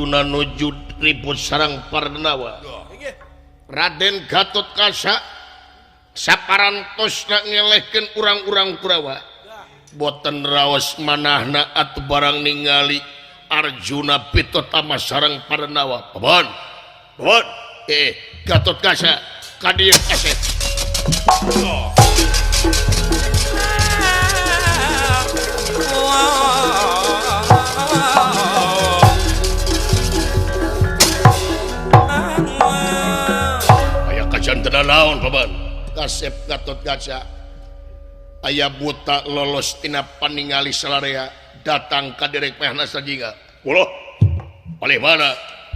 Arjuna nuju ribut sareng Parnawa. Raden Gatot Kaca saparantosna ngelehkeun urang-urang Kurawa. Boten raos manahna atuh barang ningali Arjuna pitotama sareng Parnawa. Paman. Paman. Gatot Kaca ka dieu kasep. Naon paman kasep Gatot Kaca aya buta lolos tina paningali salarea datang ka derek pehna sajinga. Uloh palih mana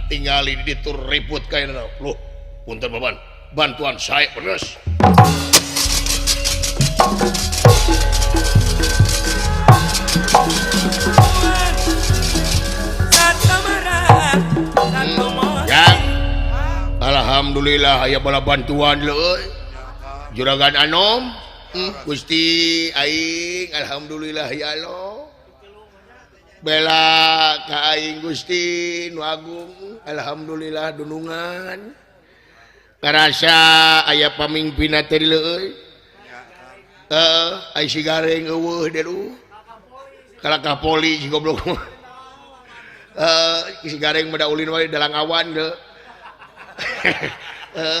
tingali di ditu ribut kaena. Loh punten paman bantuan sae pedes. Alhamdulillah aya bala bantuan leuy. Juragan Anom, Gusti aing alhamdulillah ya Allah. Bela ka aing Gusti nu agung, alhamdulillah dunungan. Karasa aya pamimpinna teh leuy. Heeh, ai si gareng eueuh deui. Kalakah poli si goblok. Heeh, si gareng mah da ulin wae dalang awan deui.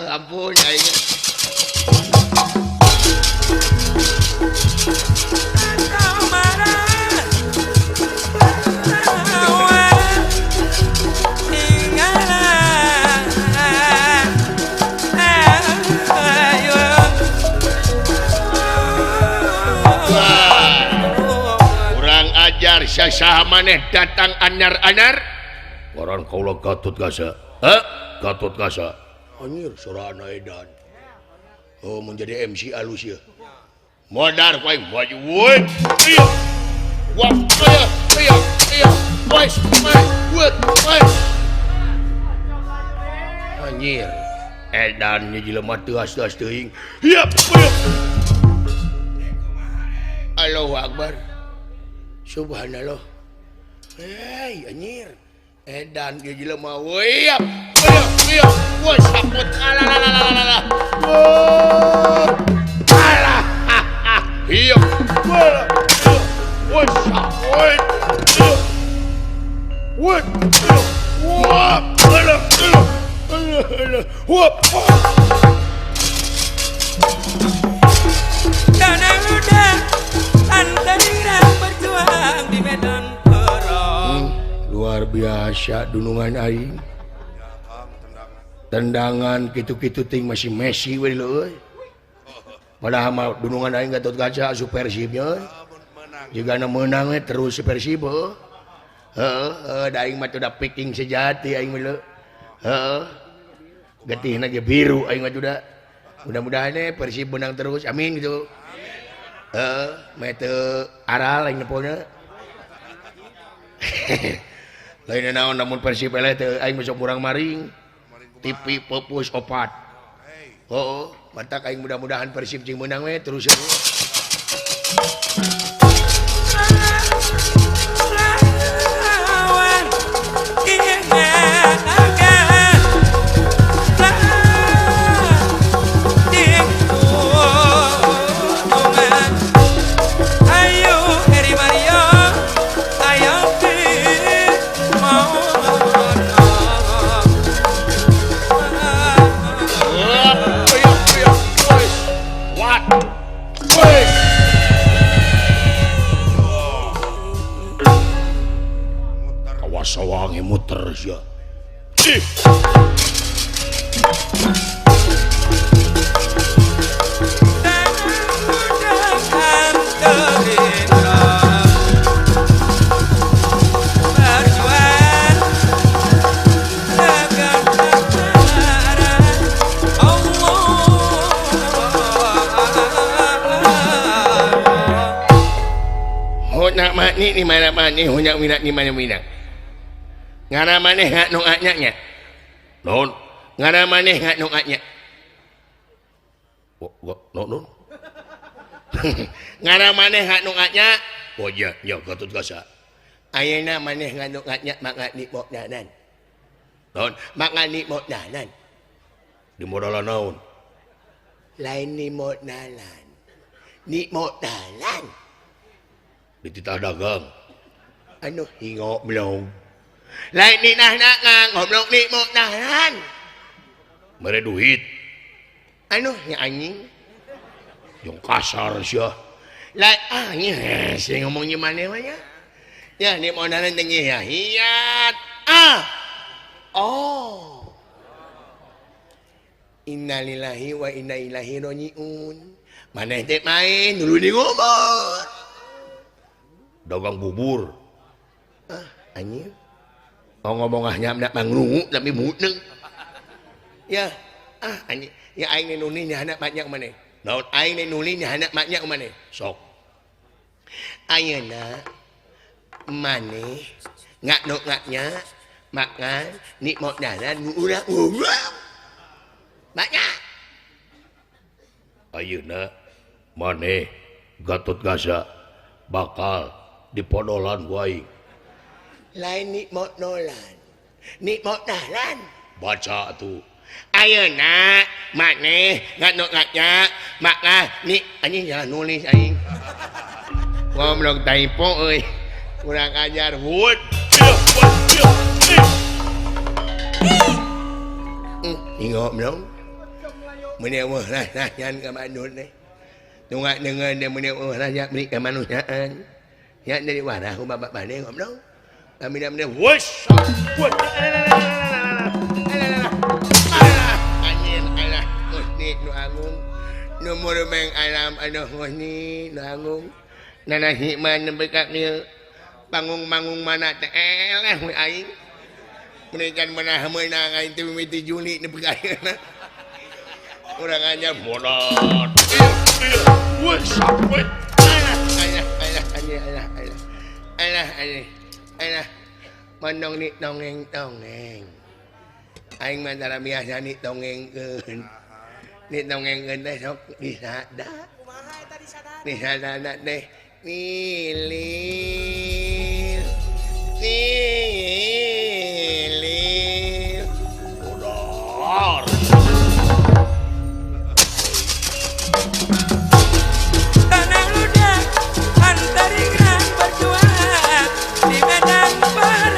Ampun aing. Kurang ajar sasaha maneh datang anyar-anyar. Ngaran kaula Gatot Kaca. Heh, Gatot Kaca. Anjir sorana edan. Oh, menjadi MC alus ya. Modar ku aing maju woi. Iya. Wah, iya, iya, iya. Wes, wes, wes, wes. Anjir. Edan nya jelema teuas-teuas teuing. Iya, iya. Allahu Akbar. Subhanallah. Hei, anjir. Edan dia jelema woi. Iya, iya. Woi, saput alah alah alah alah. Alah. Iya. Woi, saput. Woi. Wah, alah alah. Alah alah. Wah. Tanah muda antara berjuang di medan perang. Luar biasa dunungan aing. Tendangan kitu-kitu ting masih Messi we leuy. Padahal mah dunungan aing Gatot Kaca asup Persib nya. Jigana meunang we terus Persib heuh. Heeh, da aing mah teu da picking sejati aing mah leuh. Heeh. Getihna ge biru aing mah da. Mudah-mudahan we Persib menang terus. Amin gitu. Heeh, meh teu aral aing nepona. Lain naon namun Persib eleh teu aing besok kurang maring. TV pupus opat. Oh, matak aing mudah-mudahan Persib jeung meunang we terus. Sawangi muter sia. Nak mani ni mana mani hunyak minak ni mana minak. Ngana maneh hak nu anya nya. Naon? Ngana maneh hak nu anya. Non. Ngana maneh hak nu anya. Oh iya, nya Gatot Kaca. Ayeuna maneh nganu anya mangga di bokdanan. Naon? Makan ni modalan. Di modalan naon? Lain ni modalan. Ni modalan. Di titah dagang. Anu hingok belum. Lain ni nah dagang, goblok ni modalan. Mere duit. Anu nya anjing. Yang kasar sia. Lain ah nya sih ngomongnya mana mah nya. Ya ni modalan teh ya hiat. Ah. Oh. Innalillahi wa inna ilaihi rajiun. Maneh teh main dulu di ngomong. Dagang bubur. Ah, anjing. Oh ngomong ah nyam nak mangrungu tapi muteng. Ya, ah anjing. Ya aing nuli nya anak banyak maneh. Naon aing nuli nya anak banyak maneh. Sok. Ayeuna maneh ngakno ngaknya makan ni modalan urang urang. Banyak. Ayeuna maneh Gatot Kaca bakal dipodolan ku aing. Lain ni modolan. Ni modalan. Baca tuh. Ayeuna maneh ngakno ngaknya makan ni anjing jalan nulis aing. Goblok typo euy. Kurang ajar wood. Ingok belum? Menewah lah nyan ke manut ni. Tungak dengan dia menewah lah nyan beri kemanusiaan. Ya dari warah ku bapak balik goblok. Kami dah menewah. Wes. Alah anjir alah mesti nu agung. Nomor meng alam aduh mesti nu agung. Nana hikmah nembe ka dieu. Bangung-bangung mana teh eleh we aing. Meunikan menah meunang aing teh mimiti Juli nepi ka ayeuna. Urang aja modot. Wes sampai. Alah alah alah alah alah. Alah alah. Alah. Mandong ni dongeng-dongeng. Aing mah tara biasa ni dongengkeun. Ni dongengkeun teh sok disada. Kumaha eta disada? Disada teh milir. Milir. Modor. Tanah ludah antaringan berjuang di medan perang.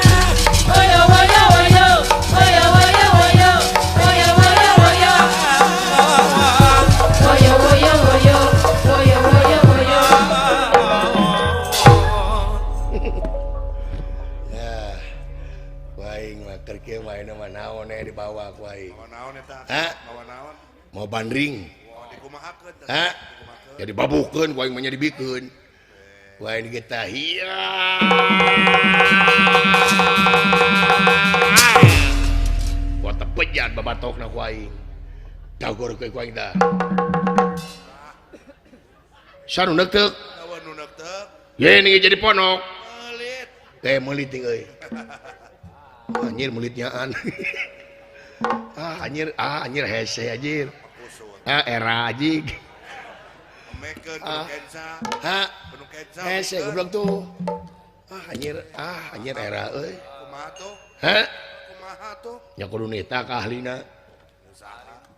Woyo woyo woyo, woyo woyo woyo, woyo woyo woyo. Woyo woyo woyo, woyo woyo woyo. Ya. Waing mah keur kieu mah ayeuna mah naon we dibawa ku aing. Mawa naon eta? Hah? Mawa naon? Mau bandring. Wah, dikumahakeun teh. Hah? Dikumahakeun. Jadi babukeun ku aing mah nya dibikeun. Ku aing getah hiya. Ku tepejat babatokna ku aing. Dagor ku aing dah. Sanu neukeuk. Awan nu neukeuk. Ye ini jadi ponok. Melit. Teh melit ting euy. Anjir melitnyaan. Ah anjir hese anjir. Ah era anjing. Mekeun penuh kenca. Ha? Penuh kenca. Hese goblok tuh. Ah anjir era euy. Kumaha tuh? Ha? Kumaha tuh? Nya kudu nita ka ahlina.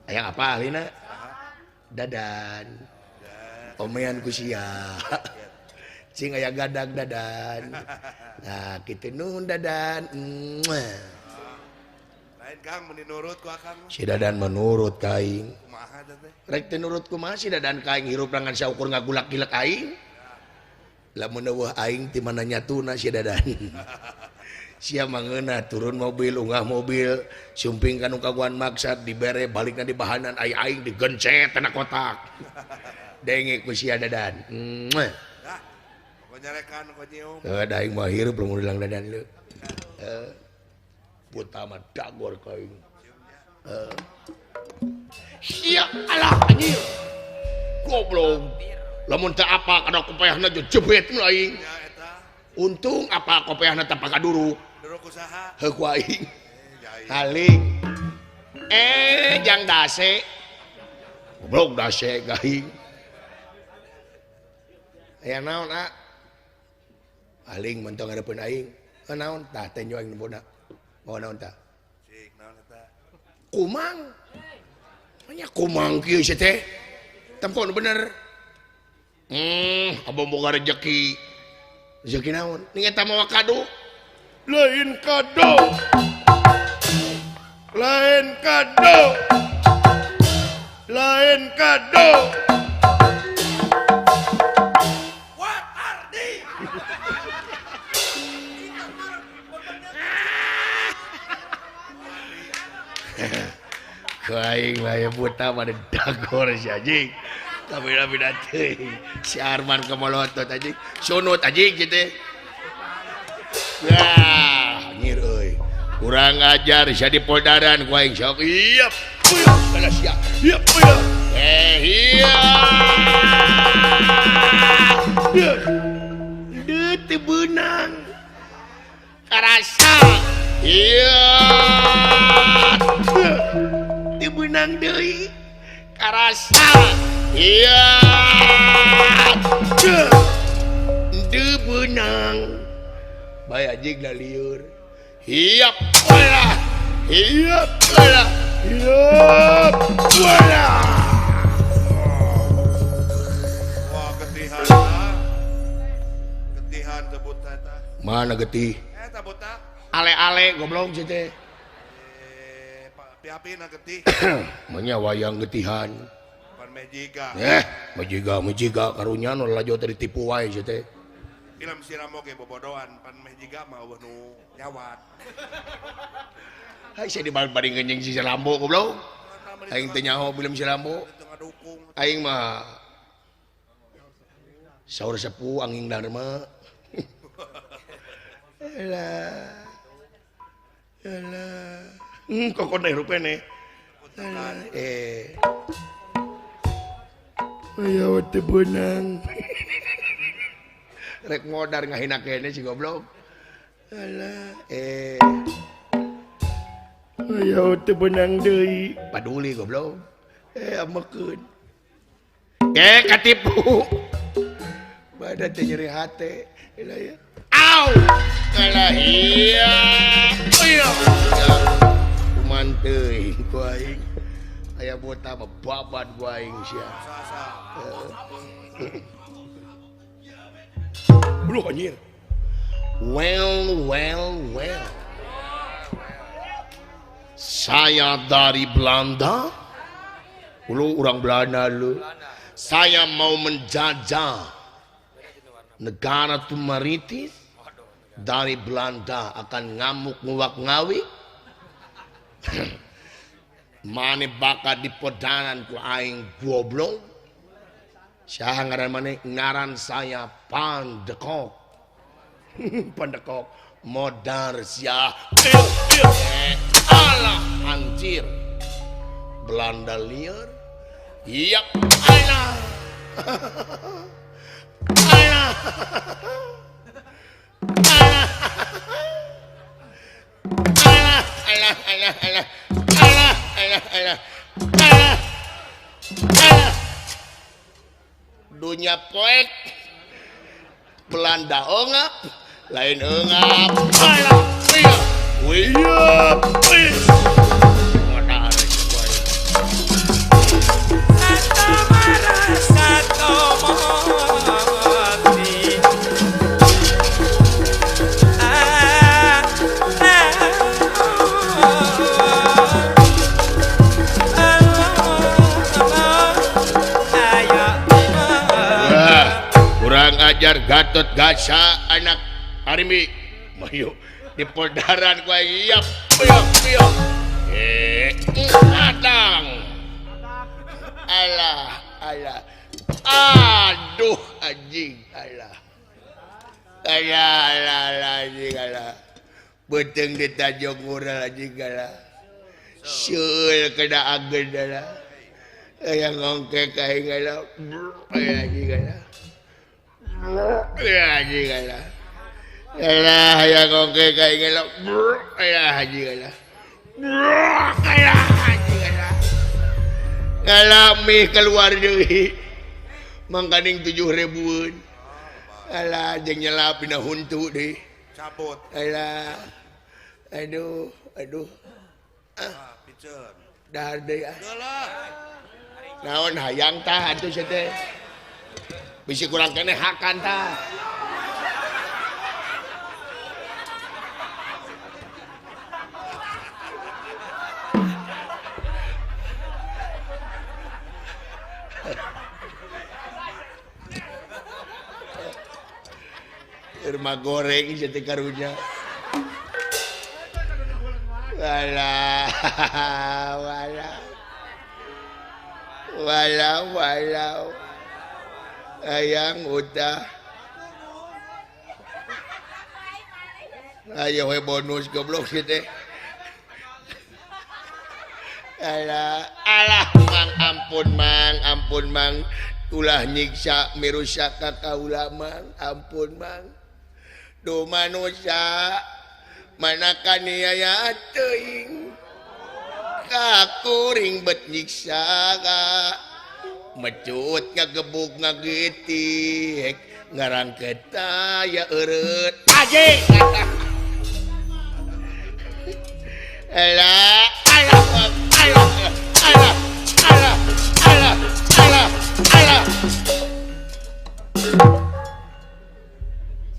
Aya apa ahlina? Dadan. Omean ku sia. Cing aya gadag dadan. Nah, kitu nuhun dadan. Lain Kang meni nurut ku akang. Si dadan menurut ka aing. Kumaha teh? Rek teu nurut kumaha si dadan ka aing hirup langan saukur ngagulak-gilek aing. Lamun eueuh aing ti mana nyatuna si dadan. Sia mangeunah turun mobil, unggah mobil, sumping ka nu kaguan maksad dibere balikna di bahanan ai aing digencet kana kotak. Denge ku sia dadan. Dah. Pokoknya nyarekan ku nyium. Heuh da aing mah hirup lamun hilang dadan leu. Heuh. Putama dagor ka aing. Heuh. Sia alah anjir. Goblok. Lamun teu apa kana kopehna jebet nu aing. Ya eta. Untung apa kopehna teh pakaduruk. Duruk usaha. Heuh ku aing. Jai. Haling. Jang dase. Goblok dase ka aing. Aya naon a? Haling mentong hareupeun aing. Naon tah teh aing nembona. Mawa naon tah? Cik Kumang. Nya kumang kieu sia teh. Tempo nu bener. Abah boga rejeki. Rejeki naon? Ning eta mawa kado. Lain kado. Lain kado. Lain kado. What Ardi? Kaing lah ya buta pada dagor si anjing. Tapi teuing. Si Arman kemolotot anjing. Sunut anjing kitu. Wah, nyir euy. Kurang ajar sia di poldaran ku aing sok. Iya, puyuh kana sia. Iya, puyuh. Iya. Deut teu beunang. Karasa. Iya. Teu beunang deui. Karasa. Iya. Teu beunang. Bae anjing da lieur. Hiap bola. Hiap bola. Hiap bola. Wah, getihan. Getihan teu buta eta. Mana getih? Eta buta. Ale-ale goblok sih teh. Piapina getih. Manya wayang getihan. Pan mejiga. Mejiga karunya nu lalajo teh ditipu wae sih teh. Film si Rambo ge bobodoan pan mejiga mah eueuh nu nyawat. Hai sia dibalik-balik ngeunyeung si Rambo goblok. Aing teh nyaho film si Rambo. Aing mah saur sepuh angin dharma. Alah. Alah. Kokon deh rupene. Ayo teu beunang. Rek modar ngahina kene si goblok. Alah, Ayo teu beunang deui. Paduli goblok. Amekeun. Katipu. Badan teh nyeri hate. Alah ya. Au! Alah iya. Iya. Kuman teuing ku aing. Aya bota mah babat ku aing sia. Bluh anjir. Well, well, well. Saya dari Belanda. Lu orang Belanda lu. Saya mau menjajah negara Tumaritis. Dari Belanda akan ngamuk nguak ngawi. Mane bakal di podanan ku aing goblok. Saha ngaran mane? Ngaran saya Pandekok. Pandekok modar sia. Alah anjir. Belanda liar. Yap alah. Alah. Alah. Alah, alah, alah, alah. Alah, alah, alah. Alah. Alah. Dunia poek. Belanda ongap, lain ongap. Alah, iya. Iya. Ajar Gatot Kaca anak Harimbi mayu di poldaran ku aing iap iap iap datang alah alah aduh anjing alah alah alah alah anjing alah beuteung di tajong mural anjing alah seul kena agen alah aya ngongkek aing alah anjing alah ya anjing alah alah aya ngongkek aing alah alah anjing alah alah anjing alah alah mih keluar deui mangkaning 7.000-eun alah jeung nyelap dina huntu deui cabut alah aduh aduh Dahar deui ah. Naon hayang tah atuh sia teh. Bisi kurang keneh hakan tah. Irma goreng jadi karunya. Walah, walah, walah, walah. Ayang udah. Ayo we bonus goblok sih teh. Alah, alah, mang ampun mang, ampun mang. Ulah nyiksa mirusak ka kaula mang, ampun mang. Duh manusia manakan niaya teuing kakuring bet nyiksa ka mecut ngagebuk ngagitik ngarangket ya eureut anjing. Alah alah alah alah alah alah alah alah.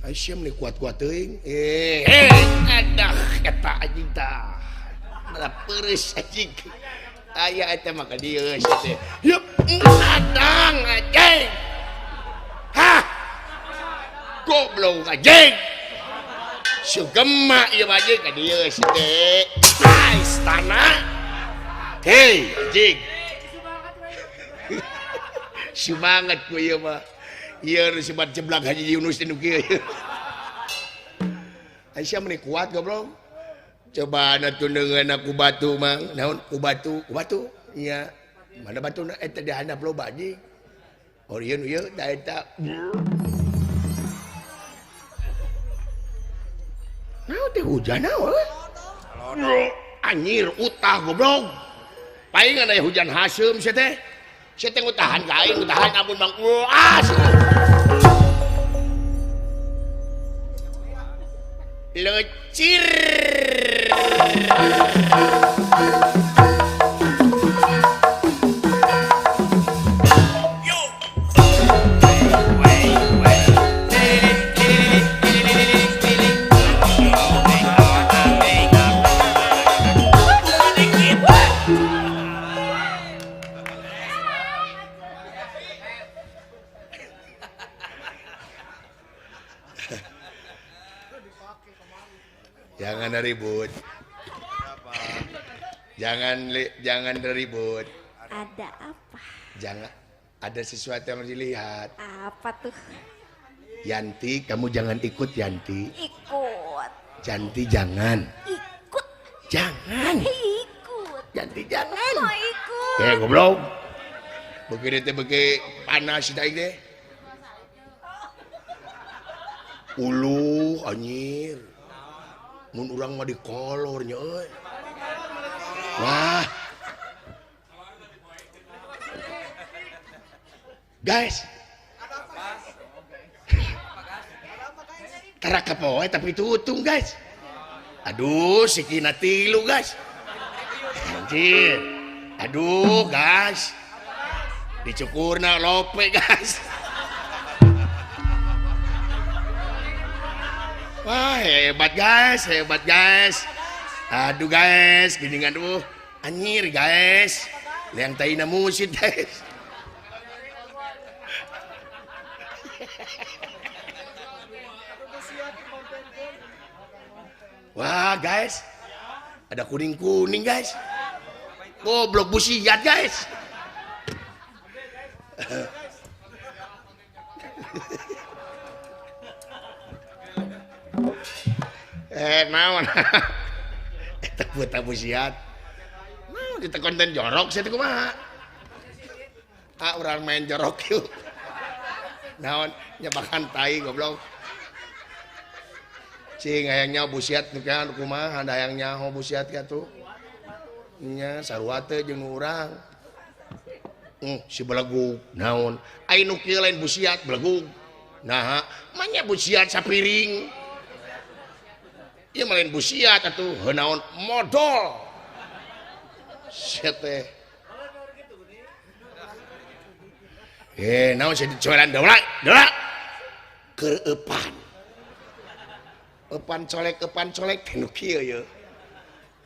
Aisyah meni kuat-kuat teuing. Adah eta anjing tah. Malah peureuh anjing. Aya eta mah ka dieu sia teh. Yup, adang anjing. Hah. Goblok anjing. Sugema ieu mah anjing ka dieu sia teh. Ah, istana. Hei, anjing. Semangat ku ieu mah. Ieu nu sebat jeblak Haji Yunus teh nu kieu. Aisyah meni kuat goblok. Coba na tundengeun ku batu mang. Naon ku batu? Ku batu. Nya. Mana batuna eta di handap loba anjing. Oh ieu nu ieu da eta. Naon teh hujan naon? Anjir utah goblok. Palingan aya hujan haseum sia teh. Sia teh ngutahan ka aing, ngutahan ampun mang. Ah. Lecir. Jangan ribut. Jangan ribut. Ada apa? Jangan, ada sesuatu yang harus dilihat. Apa tuh? Yanti, kamu jangan ikut Yanti. Ikut. Yanti jangan. Ikut. Jangan. Ikut. Yanti jangan. Mau ikut. Goblok. Begini teh begi panas teh teh. Uluh anjir. Mun urang mah dikolor nya euy. Wah. Guys. Tara kapoe tapi tutung guys. Aduh, sikina tilu guys. Anjir. Aduh, guys. Dicukurna lope guys. Wah, hebat guys, hebat guys. Aduh guys, gini aduh. Anjir guys. Liang taina musit guys. Wah guys, ada kuning-kuning guys. Goblok busiat guys. Naon? Eta buta busiat. Naon kita konten jorok sia teh kumaha? Ah urang main jorok yuk. Naon nyebakan tai goblok. Cing hayang nyaho busiat nu kieu kumaha hayang nyaho busiat ka tuh. Nya sarua teh jeung urang. Si belegug naon? Ai nu kieu lain busiat belegug. Naha, manya busiat sapiring. Ieu mah lain busiat atuh, heunaon modol. Sia teh. Eh, naon sia dicoelan dola? Dola. Keur eupan. Eupan colek nu kieu ye.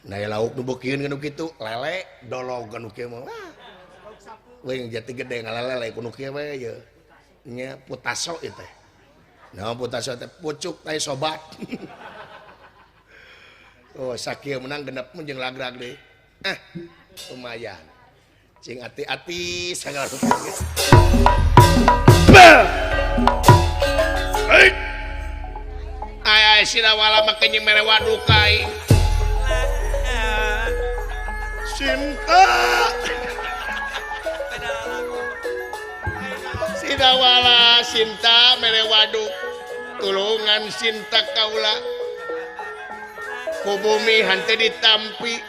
Nah, lauk nu beukieun nu kitu, lele dolog nu kieu mah. Weh jati gede ngalalele ku nu kieu we ye. Nya putaso ieu teh. Naon putaso teh pucuk teh sobat. Oh, sakieu menang genep mun jeung lagrag deui. Ah, lumayan. Cing ati-ati sagala rupa. Ay ay sila wala make mere waduk aing. Cinta. Sidawala Sinta mere waduk tulungan Sinta kaula ku bumi hante ditampi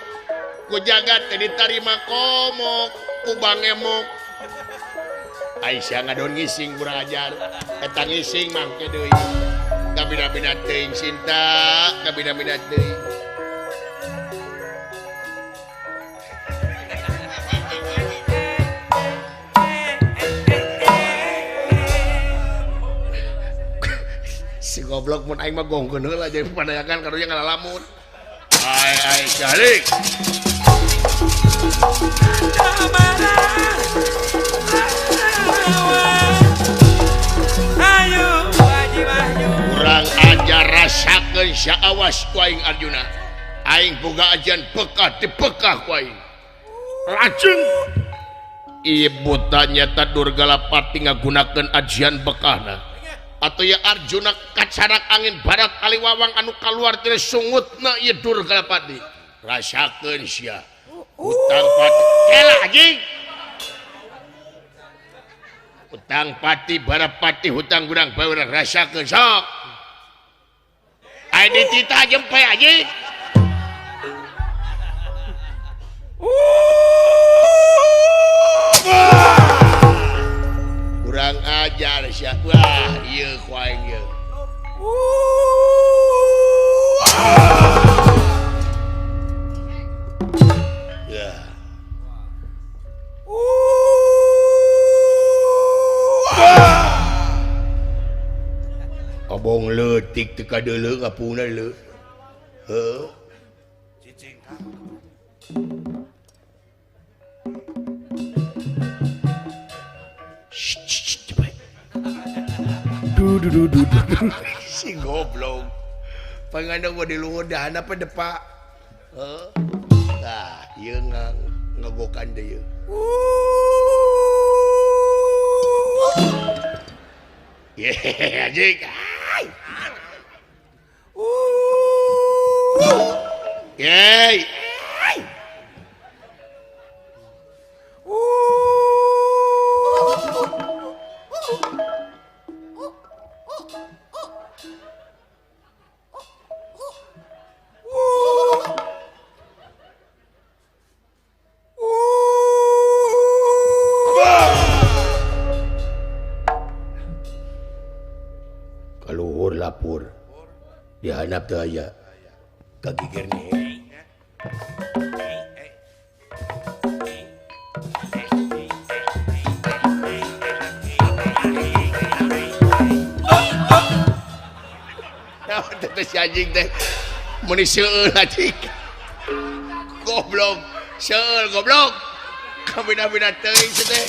ku jagat teu ditarima komok ku bangemok Aisyah ngadon ngising kurang ajar eta ngising mangke deui kabina-bina teuing Sinta kabina-bina teuing si goblok mun aing mah gongkeun heula jadi padayakan karunya ngalalamun. Ai ai jalik. Kurang ajar rasakeun sia awas ku aing Arjuna. Aing boga ajian bekah dibekah ku aing. Lajeng ibu tanya ta Durgalapati ngagunakeun ajian bekahna. Atau ya Arjuna kacarak angin barat aliwawang anu kaluar tina sungutna ieu Durgalapati. Rasakeun sia. Hutang pati kela anjing. Hutang pati barapati hutang gurang bae urang rasakeun sok. Ai ditita jempe anjing. Kurang ajar sia. Wah, ieu ku aing ieu. Ya. Abong leutik teu kadeuleu ngapungna leu. Heuh. Cicing. Si goblok. Panganda gua di luhur dah apa depak. Heuh. Tah, ieu ngagokan deui. Ye, anjing. Yeay. Kaluhur lapur dihanap teu aya kagigir nih. Naon teh si anjing teh meuni seueul anjing. Goblok, seueul goblok. Kabina-bina teuing si teh.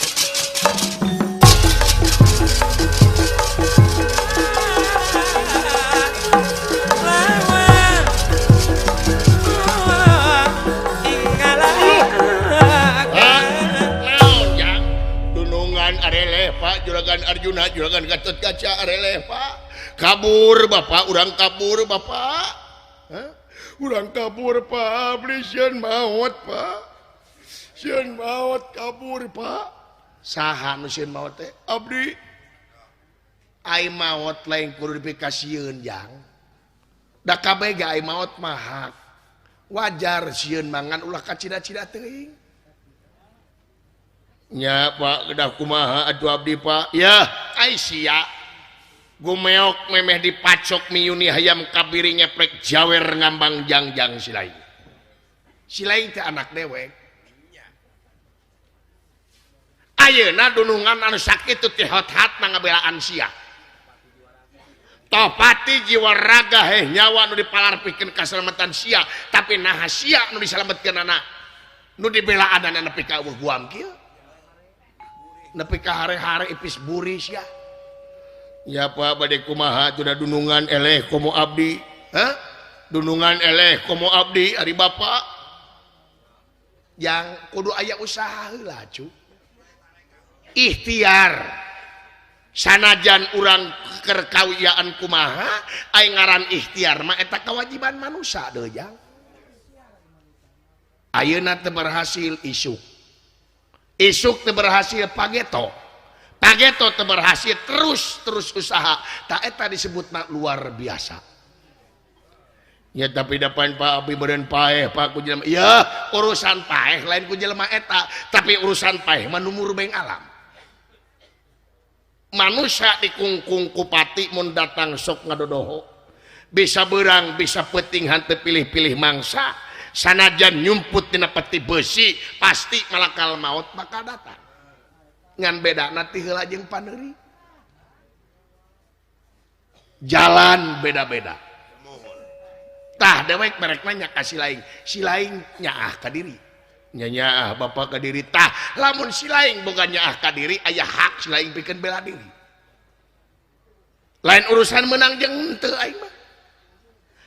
Pak juragan Arjuna juragan Gatot Kaca areleh Pak kabur Bapak urang kabur Bapak. Hah? Urang kabur Pak beli sieun maot Pak sieun maot kabur Pak saha nu sieun maot teh abdi ai maot lain kudu dipikasieun jang da kabeh ge ai maot mah hak wajar sieun mangan ulah kacida-cida teuing. Nya Pak kedah kumaha atuh abdi Pak ya ai sia gumeok memeh dipacok miyuni hayam kabiri ngeprek jawer ngambang jangjang silaing silaing teh anak dewek Ayeuna dunungan anu sakitu teh hot-hatna ngabelaan sia. Tohpati jiwa raga heh nyawa nu dipalarpikeun kasalamatan sia, tapi naha sia nu disalametkeunana nu dibelaanana nepi ka eueuh guam kieu. Nepi ka hare-hare ipis buri sia. Ya Pak bade kumaha atuh da dunungan eleh komo abdi. Hah? Dunungan eleh komo abdi ari bapak. Yang kudu aya usaha heula cu. Ikhtiar. Sanajan urang keur kawiyaan kumaha aing ngaran ikhtiar mah eta kewajiban manusia deui jang. Ayeuna teu berhasil isuk. Isuk teu berhasil pageto. Pageto teu berhasil terus terus usaha. Ta eta disebutna luar biasa. Ya tapi depan Pak abdi beureun paeh Pak ku jelema. Ya urusan paeh lain ku jelema eta, tapi urusan paeh mah nu murbeng alam. Manusia dikungkung kupati mun datang sok ngadodoho. Bisa berang, bisa peting hanteu pilih-pilih mangsa. Sanajan nyumput dina peti besi, pasti malakal maut bakal datang. Ngan bedana ti heula jeung paneuri. Jalan beda-beda. Tah dewek merek nanya ka si laing, si laing nyaah ka diri. Nyaah bapak ka diri. Tah lamun si laing boga nyaah ka diri aya hak si laing pikeun bela diri. Lain urusan menang jeung henteu aing mah.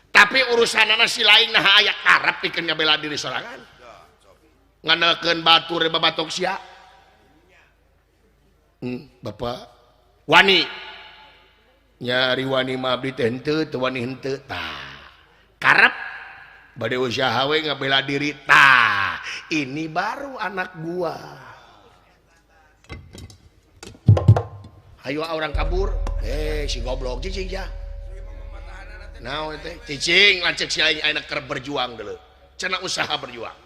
Tapi urusanana si laing naha aya karep pikeun ngabela diri sorangan. Ngandalkeun batur babatok sia. Bapak wani. Nya ari wani mah abdi teh henteu, teu wani henteu. Tah karep bade usaha we ngabela diri. Tah ini baru anak gua. Ayo orang kabur. Si goblok cicing ya. Naon teh? Cicing lanceuk si aing ayeuna keur berjuang deuleu. Cenah usaha berjuang.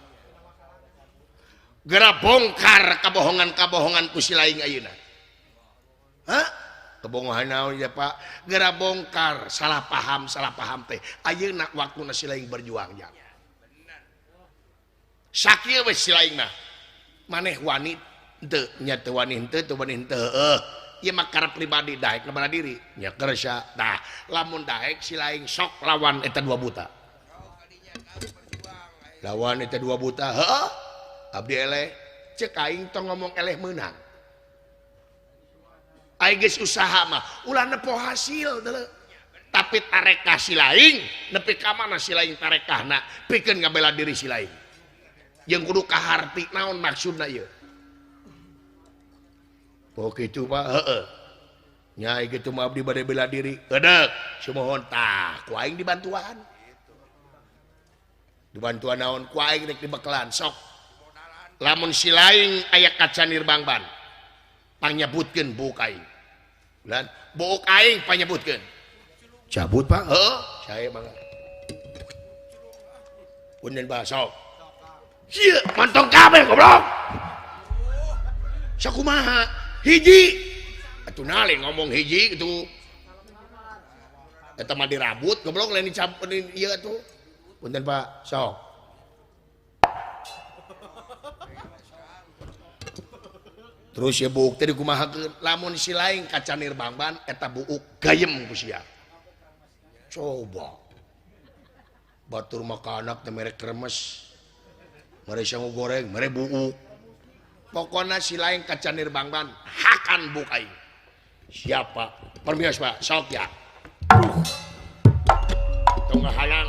Geura bongkar kabohongan-kabohongan ku si laing ayeuna. Hah? Kebohongan naon ya Pak? Geura bongkar salah paham teh. Ayeuna waktuna si laing berjuang ya. Sakieu we si laing mah. Maneh wani henteu, nya teu wani henteu, teu wani henteu. Heuh. Ieu mah karep pribadi daek ngabela diri. Nya kersa. Tah, lamun daek si laing sok lawan eta dua buta. Lawan eta dua buta. Heuh. Abdi eleh cek aing tong ngomong eleh meunang. Aing geus usaha mah ulah nepo hasil deuleu. Tapi tarekah si laing nepi ka mana si laing tarekahna pikeun ngabela diri si laing. Jeung kudu kaharti naon maksudna ieu. Oh kitu Pak, heeh. Nya kitu mah abdi bade bela diri. Edeuk, sumuhun tah ku aing dibantuan. Dibantuan naon ku aing rek dibekelan sok. Lamun si laing aya kacanir bangban. Panyebutkeun buuk aing. Lan buuk aing panyebutkeun. Cabut Pak, heuh, saya mangga. Punten Pak sok. Ieu mantong kabeh goblok. Sakumaha? Hiji. Atuh nale ngomong hiji kitu. Eta mah dirabut goblok lain dicabut ieu atuh. Punten Pak, sok. Terus ya buuk teh dikumahakeun lamun si laing kacanir bangban eta buuk gayem ku sia. Coba. Batur mah ka anak teh mere kremes. Mere sangu goreng, mere buuk. Pokona si laing kacanir bangban hakan buuk aing. Siapa? Permios Pak, sok ya. Tong ngahalang.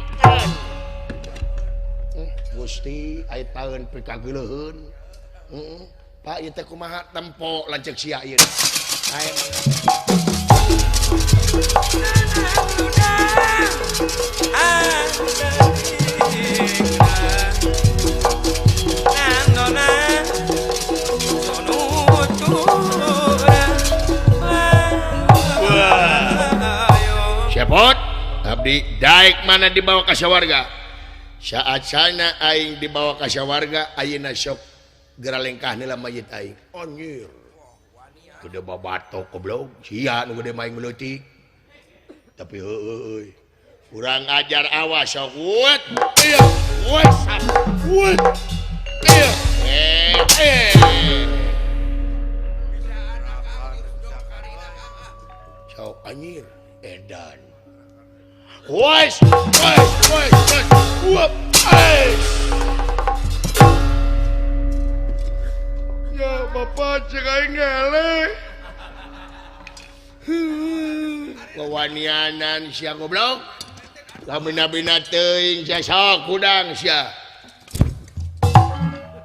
Gusti aya taeun pikageuleuheun. Heeh. Pak ieu teh kumaha tempo lanceuk sia ieu. Ae Cepot abdi daek mana dibawa ka sawarga. Saat sana aing dibawa ka sawarga ayeuna sok geura lengkah nila mayit aing. Anjir. Gede babatok goblok, sia nu gede maing leutik. Tapi heueuh euy. Urang ajar awas sok wut. Ieu, wut, wut. Ieu. Eh. Anjir edan. Wes wes wes wes. Ya bapak cek aing ngeleh. Kewanianan sia goblok. Lamina-bina teuing sia sok hudang sia.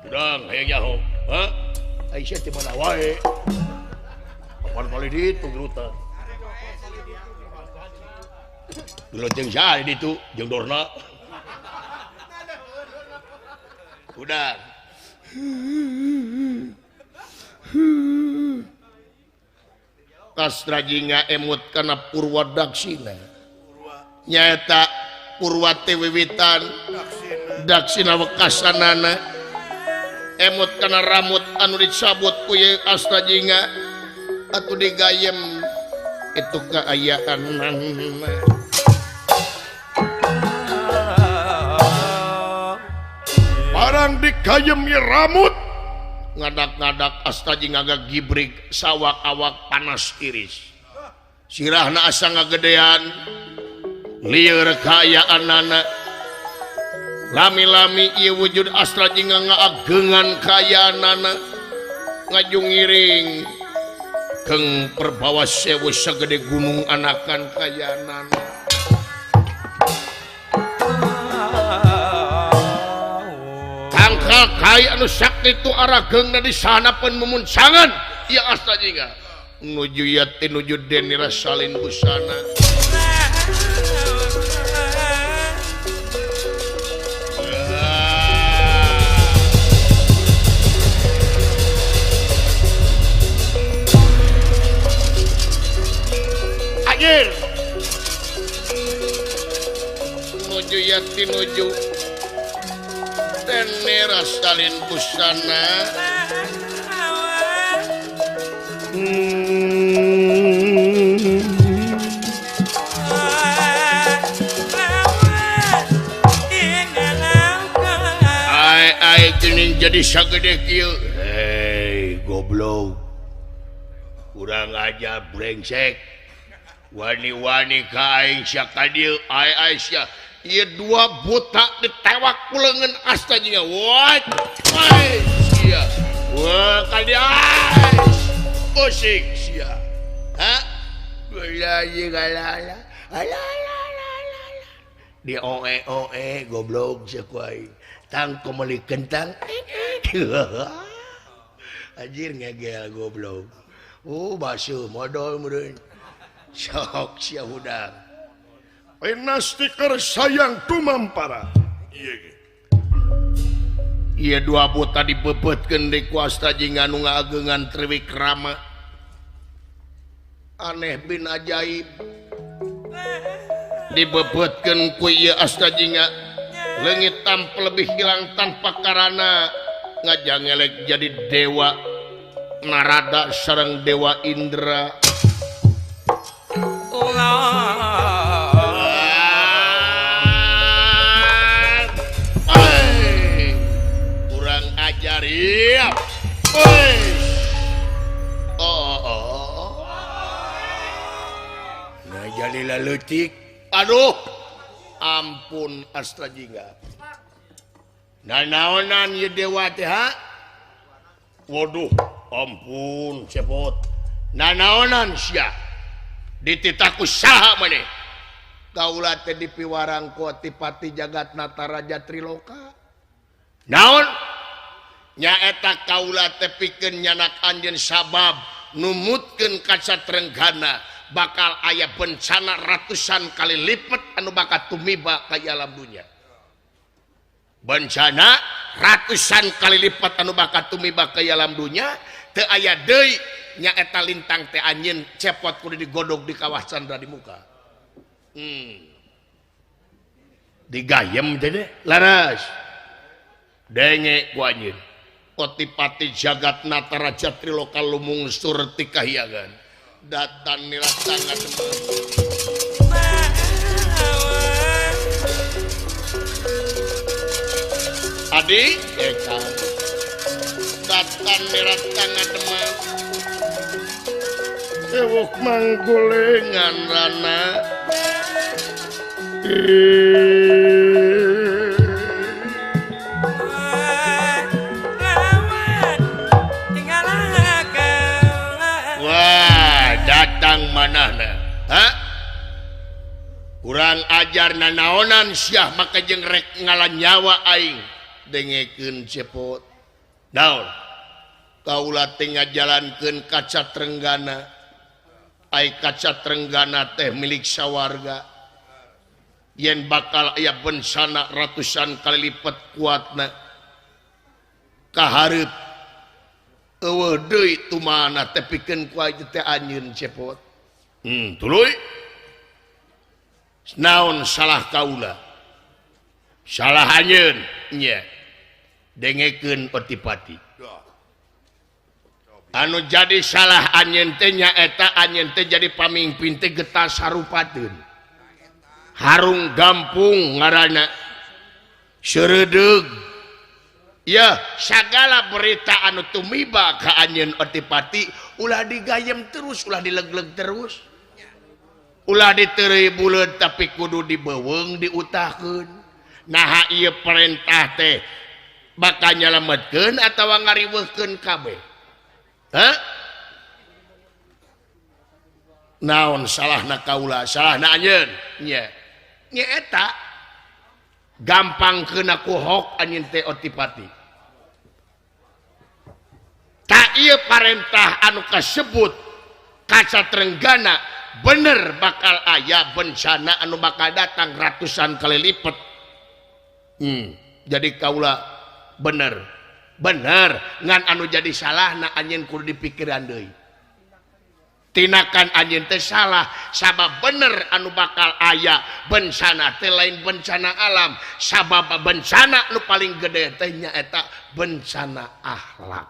Hudang hayang nyaho. Hah? Ai sia teh mana wae. Kapan kali ditu gerutan. Gelut jeung saha ditu jeung Dorna. Hudang. Astra Jingga emut kana Purwa Daksina nyaeta Purwa teh wiwitan Daksina wekasanana emut kana ramut anu dicabut ku ieu Astra Jingga atuh digayem itu kaayaanana. Barang digayem ieu ramut ngadak-ngadak Asta Jingga gibrig sawak-awak panas iris sirahna asa ngagedean lieur kaayaanana lami-lami ieu wujud Astra Jingga ngaagengan kaayaanana ngajungiring keng perbawa sewu sagede gunung anakan kaayaanana. Kai anu sakti tu arageungna di sanapeun mumuncangan ieu Astra Jingga nuju yati nuju denira salin busana. Anjir nuju yati nuju tenera salin busana. Ai ai geuning jadi sagede kieu. Hei goblok. Kurang aja brengsek. Wani-wani ka aing sia ka dieu ai ai sia. Ieu dua buta ditewak ku leungeun Asta Jingga. What? Ai sia. Wah ka dieu. Usik sia. Ha? Gula ala ala ala. Di oe oe goblok sia ku aing. Tang meuli kentang. Anjir ngegel goblok. Oh basuh modol meureun. Sok sia hudang. Pinastikar sayang tumampara. Ieu dua buta dibebetkeun deui ku Asta Jingga nu ngaageungan Triwikrama. Aneh bin ajaib. Dibebetkeun ku ieu Asta Jingga leungit tanpa lebih hilang tanpa karana ngajangelek jadi dewa Narada sareng dewa Indra. Iya. Oh, oh. Nah jadi leutik. Aduh. Ampun Astra Jingga. Nah naonan ieu dewa teh ha? Waduh, ampun cepot. Nah naonan sia? Dititah ku saha maneh? Kaula teh dipiwarang ku Atipati Jagat Nataraja Triloka. Naon? Nyaeta kaula teh pikeun nyanak anjeun sabab numutkeun kaca trenggana bakal aya bencana ratusan kali lipat anu bakal tumiba ka alam dunya. Bencana ratusan kali lipat anu bakal tumiba ka alam dunya teu aya deui nyaeta lintang teh anjeun cepot kudu digodog di kawah candra di muka. Digayem teh laras. Denge ku anjeun. Otipati Jagat Nataraja Triloka lumungsur ti kahiyangan datan niratangan Adi eka datan niratangan demam. Sewok manggolengan rana. Wah, datang manahna. Hah? Kurang ajar nanaonan siah maka jeung rek ngalan nyawa aing. Dengekeun cepot. Naon? Kaula teh ngajalankeun kaca Trenggana. Ai kaca Trenggana teh milik sawarga. Yen bakal aya bencana ratusan kali lipat kuatna. Kahareup eueuh deui tumana teh pikeun ku aing teh anjeun cepot. Tuluy. Naon salah kaula? Salah anjeun nya. Dengekeun Otipati. Anu jadi salah anjeun teh nyaeta anjeun teh jadi pamimpin teh getas sarupateun. Harung gampung ngaranna. Seureudeuh. Ya, sagala berita anu tumiba ka anjeun Otipati ulah digayem terus, ulah dilegleg terus. Ulah diteureuy buleud tapi kudu dibeuweung diutahkeun. Naha ieu perintah teh bakal nyalametkeun atawa ngariweuhkeun kabeh? Hah? Naon salahna kaula? Salahna anjeun? Nya. Nya eta gampang keuna ku hok anjeun teh Otipati. Tak ieu parentah anu kasebut kaca Trenggana bener bakal aya bencana anu bakal datang ratusan kali lipat. Jadi kaula bener bener ngan anu jadi salahna anjeun kudu dipikiran deui. Tindakan anjeun teh salah sabab bener anu bakal aya bencana teh lain bencana alam, sabab bencana nu paling gede teh nyaeta bencana akhlak.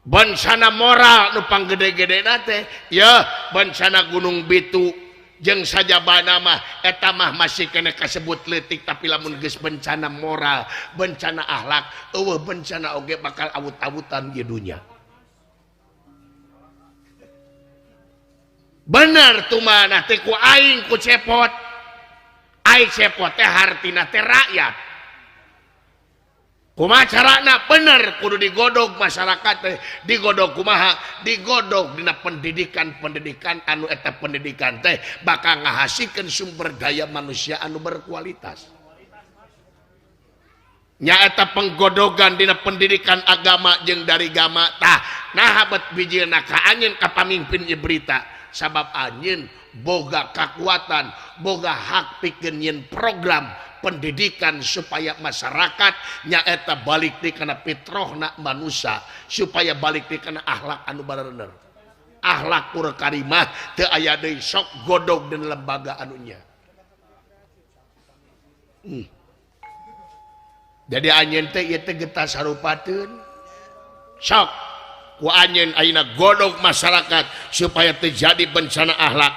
Bencana moral nu panggede-gedena teh ya bencana Gunung Bitu jeung sajabana mah eta mah masih kena kasebut leutik, tapi lamun geus bencana moral, bencana akhlak, eueuh bencana oge bakal awut-awutan di dunya. Bener tumanah teh ku aing ku cepot. Aing cepot teh hartina teh rakyat. Kumaha carana? Bener kudu digodog masyarakat teh, digodog kumaha? Digodog dina pendidikan-pendidikan anu eta pendidikan teh bakal ngahasikeun sumber daya manusia anu berkualitas. Nyaeta penggodogan dina pendidikan agama jeung dari gama tah naha bet bijilna ka anjeun ka pamimpin ieu berita, sabab anjeun boga kakuatan, boga hak pikeun nyeun program pendidikan supaya masyarakat nyaeta balik di kana fitrohna manusia, supaya balik di kana akhlak anu bener, akhlak pur karimah teu aya deui sok godog dan lembaga anunya. Jadi anjeun teh ieu teh getas sarupateun sok ku anjeun ayeuna godog masyarakat supaya terjadi bencana akhlak,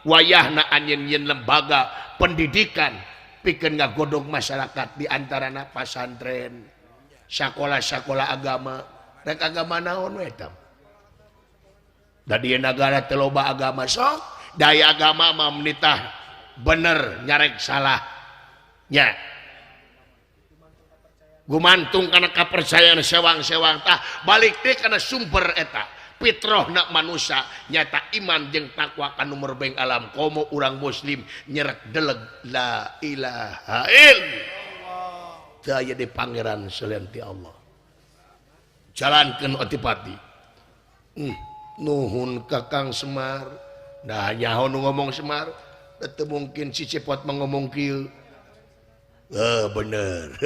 wayahna anjeun nyeun lembaga pendidikan pikeun ngagodog masyarakat di antarana pasantren, sakola-sakola agama, rek agama naon we eta. Da di nagara teh loba agama sok, daya agama mah menitah bener nyarek salah nya. Gumantung kana kapercayaan sewang-sewang tah balik teh kana sumber eta. Fitrohna manusia nyata iman jeung takwa ka nu merbeng alam komo urang muslim nyerek deleg la ilaha illallah teu aya di pangeran selain ti Allah. Jalankeun Otipati. Nuhun Kakang Semar. Nah nyaho nu ngomong Semar teu mungkin si Cepot mah ngomong kieu. Bener.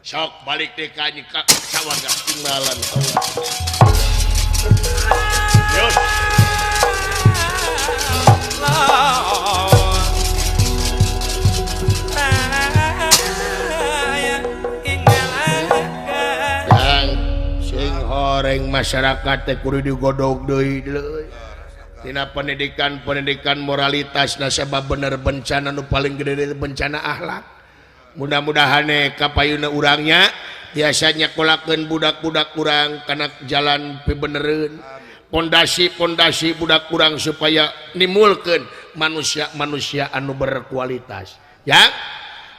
Sok balik teh ka anjeun ka sawarga tinggalan Allah. Yang sing horeng masyarakat teh kudu digodog deui deui. Tina pendidikan-pendidikan moralitas nasabah bener bencana nu paling gede bencana akhlak. Mudah-mudahan kapayuna urangnya biasanya kolakeun budak-budak urang kana jalan pibenereun. Pondasi-pondasi budak kurang supaya nimulkeun manusia-manusia anu berkualitas ya.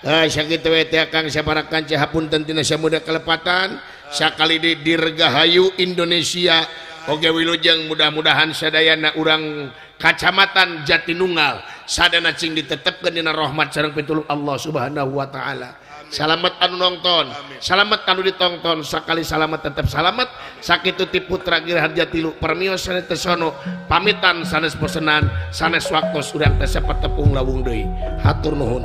Sakitu we teh Kang saparakan hapunten tina samuda kelepatan sakali di Dirgahayu Indonesia oge wilujeng mudah-mudahan sadayana urang kacamatan Jatinunggal sadana cing ditetepkeun dina rahmat sareng pitulung Allah Subhanahu wa taala. Salamet anu nonton, salamet anu ditonton, sakali salamet tetep salamet. Sakitu ti Putra Giri Harja 3 permios sanes tesono pamitan sanes bosenan sanes waktos urang teh tepung lawung deui. Hatur nuhun.